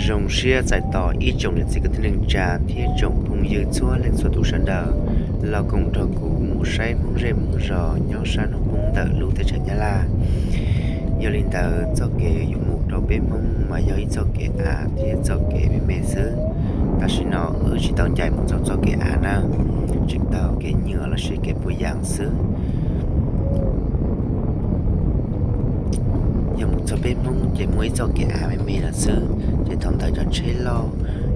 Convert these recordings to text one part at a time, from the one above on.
Zoo siab txais tos ib tsoom niam txiv kwv tij neej tsa thiab tsoom phooj ywg txhua leej txhua tus sawv daws los koom nrog kuv mus saib Hmoob zej Hmoob zos nyob sab hnub poob ntawm lub teb chaws Nyab Laj. Yog li ntawd txoj kev yuav mus rau peb Hmoob mas yog ib txoj kev av thiab txoj kev me me xwb. Tam sim no wb tsis tau ncaim mus txog txoj kev av na, tseem taug kev nyuam lossis kev puas yas xwb. Yog mus txog peb Hmoob ces muaj ib txoj kev av me me lawm xwb, ces thaum ntawd cov tsheb loj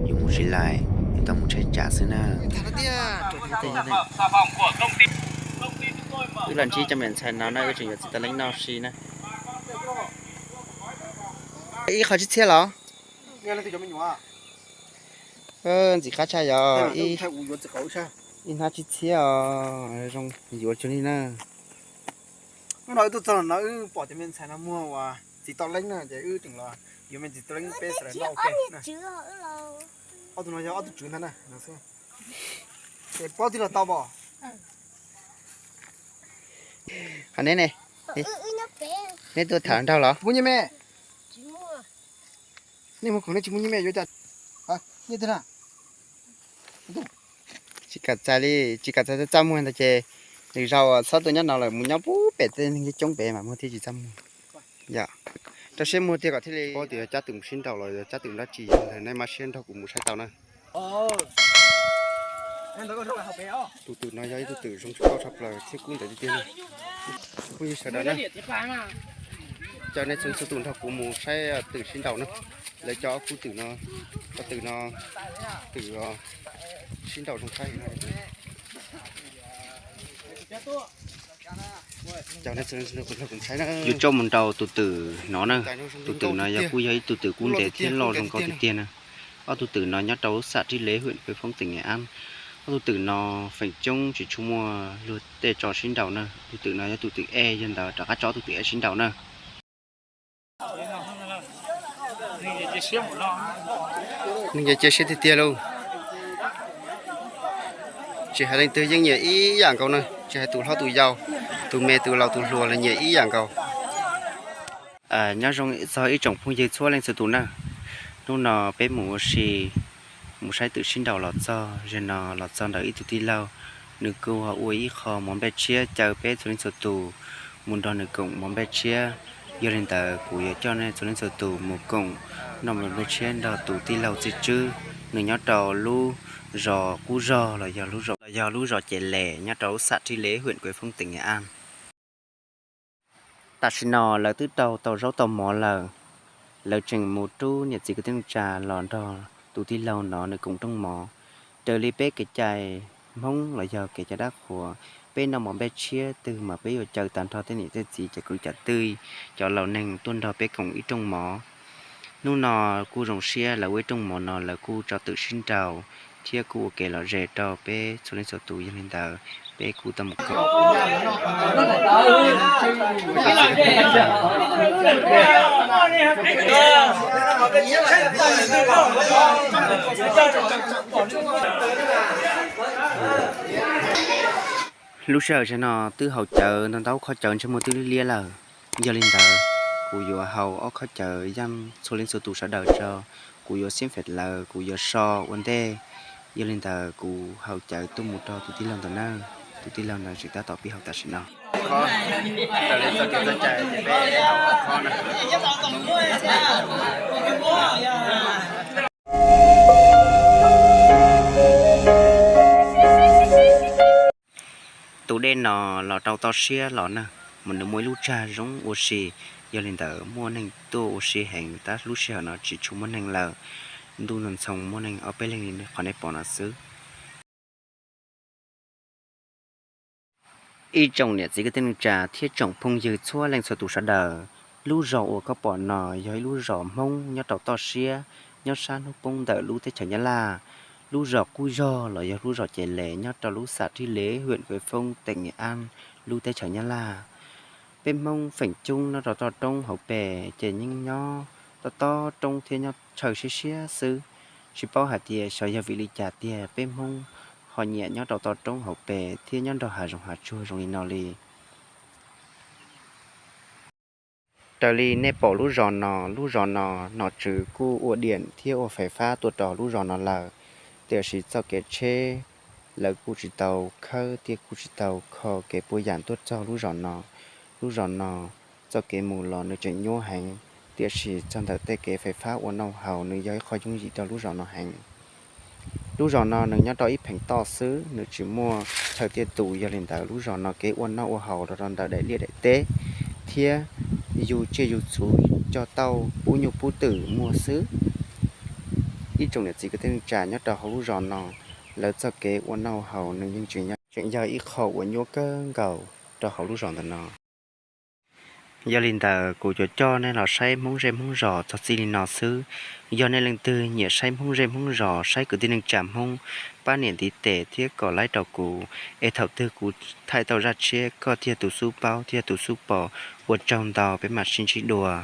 yuav mus tsis lais, yuav tau mus tsheb tsam xwb na. Wb los ntsib cov me ntxhais no na, wb tseem yuav txiv tau leeb noj si na. Ib qho tsib txhiab los? Ntxim qab tshaj yog ib hnab tsib txhiab os, zoo yuav cuag li na. Hnub no wb tuaj txog no wb pom cov me ntxhais no muag uas txiv tau leeb na ces wb tseem los yuav me ntsis tau leeb peb sawv daws noj ua ke. Ob tug no yog ob tug tswv ntag na. Ces pob twb los tau pom. Qhov neb ne, neb tuaj tham nraug los? Muaj nyiaj me. Nej muag khoom nej tsis muaj nyiaj me yuav cas? Nyiaj twg na? Tsis kam txais li, tsis kam txais txaj muag ntag ces lwm zaus txhob tuaj nyob no lawm, mus nyob pub pem tej neeg coob pem mas muag thiaj tsis txaj muag. Yog rau siab muag tiag kom thiaj li paub tias yog cab twm mus sib nraus los yog cab twm dab tsi, yog li ntawd nej mam siab nrog kuv mus saib tau na. Tus twm no yog ib tug twm zoo tshaj plaws thiab kub ntawd tiag tiag na. Phooj ywg sawv daws na, caw nej txhua leej txhua tus nrog kuv mus saib twm sib nraus na. Lawv cov kub twm no, cov twm no, twm sib nraus zoo saib no. Caw nej txhua leej txhua tus nrog kuv saib na. Yuav coj mus nraus tus twm no na. Tus twm no yog kuj yog ib tug twm kub ntev thiab loj zoo nkauj tiag tiag na. Ob tug twm no nyob rau lub xam Rib Lev, huyện Quế Phong, tỉnh Nghệ An. Ob tug twm no feem coob tsis tshua muaj luag tej tso sib nraus na. Tus twm no yog tus twm ej, yog ntawd rov qab tso ob tug twm ej sib nraus na. Neeg ces cia siab tiag tiag lauj. Tsis hais leej twg yeej nyiam ib yam nkaus na, tsis hais tus hlob tus yau, tus me tus laus tus hluas los nyiam ib yam nkaus. Nyob zoo txog ib tsoom phooj ywg txhua leej txhua tus na. Hnub no peb mus ua si, mus saib twm sib nraus los txog, zaum no los txog ntawm ib tug tij laug, nws kuj ho ua ib qho mov nplej tshiab caw peb txhua leej txhua tus mus nrog nws koom mov nplej tshiab. Yog li ntawd kuv yuav coj nej txhua leej txhua tus mus koom noj mov nplej tshiab nrog tus tij laug Txiaj Tswb, nws nyob rau lub zos Qub Zog los yog lub zos, los yog lub zos Ces Les nyob rau lub xam Rib Lev, huyện Quế Phong, tỉnh Nghệ An. Tam sim no lawv twb rau tau zaub tau mov lawm, lawv tseem mus rub niam txiv kwv tij neej tsa los nrog tus tij laug no nws koom rooj mov. Raws li peb kev cai Hmoob los yog kev cai dab qhuas, peb noj mov nplej tshiab twg mas peb yuav caw tag nrho tej niam tej txiv, cov kwv cov tij, cov laus neeg tuaj nrog peb koom ib rooj mov. Hnub no kuj zoo siab lawv ua ib rooj mov no lawv kuj tso twm sib nraus thiab kuj ua kev lom zem rau peb txhua leej txhua tus. Yog li ntawd peb kuj tau mus koom. Lub sij hawm no twb haus cawv ntau ntau, qhov cawv ntsej muag twb liab liab lawm. Yog li ntawd kuv yuav haus ob qhov cawv yaj txhua leej txhua tus sawv daws tso, kuv yuav xiab fem lawv, kuv yuav so ua ntej. Yog li ntawd kuv haus cawv tuaj mus rau tus tij laug ntawm na, tus tij laug ntawd tseem tab tom pib haus tam sim no. Tus dej no los rau toj siab los na, mas nws muaj ib lub tsag zoo ua si. Yog li ntawd muaj neeg tuaj ua si heev, tab lub sij hawm no tsis tshua muaj neeg lawm, ntuj ntxhoo muaj neeg ob peb leeg li qhov nej pom no xwb. Ib tsoom niam txiv kwv tij neej tsa thiab tsoom phooj ywg txhua leej txhua tus sawv daws, lub zos uas koj pom no yog ib lub zos Hmoob nyob rau toj siab, nyob sab hnub poob ntawm lub teb chaws Nyab Laj. Lub zos Qub Zog los yog lub zos Ces Les nyob rau lub xam Rib Lev, huyện Quế Phong, tỉnh Nghệ An, lub teb chaws Nyab Laj. Peb Hmoob feem coob nyob rau toj roob hauv pes ces yeej nyob tob tob roob thiab nyob tshaw siab siab xwb. Tsis paub hais tias xyov yog vim li cas tiag peb Hmoob ho nyiam nyob rau toj roob hauv pes thiab nyob nrog hav zoov hav tsuag zoo li no li. Raws li nej pom lub zos no, lub zos no nom tswv kuj ua diam thiab ua fais fab tuaj rau lub zos no lawm, tiam sis txoj kev tsheb lawv kuj tsis tau khawb thiab kuj tsis tau kho kev puas yam tuaj txog lub zos no. Lub zos no txoj kev mus los nws tseem nyuaj heev, tiam sis txog ntawm tej kev fais fab ua noj haus nws yog ib qho yooj yim rau lub zos no heev. Lub zos no nws nyob rau ib pheem toj xwb, nws tsis muaj chaw tiaj tus, yog li ntawd lub zos no kev ua noj ua haus los rau ntawm daim liaj daim teb thiab yug tsiaj yug txhu coj tauj pub nyuj pub twm muag xwb. Ib tsoom niam txiv kwv tij neej tsa nyob rau hauv lub zos no, lawv txoj kev ua noj haus nws yeej tseem yog, tseem yog ib qho uas nyuaj kawg nkaus rau hauv lub zos ntawm no. Yog li ntawd kuv yuav coj nej los saib Hmoob zej Hmoob zos txog txij li no xwb. Yog nej leej twg nyiam saib Hmoob zej Hmoob zos, saib kwv tij neej tsa Hmoob, pab nias ntiv tes thiab kom like rau kuv, es thaum twg kuv thaij tau zaj tshiab koj thiaj tus xub paub thiab tus xub pom. Ua tsaug ntau, peb mam sib ntsib dua.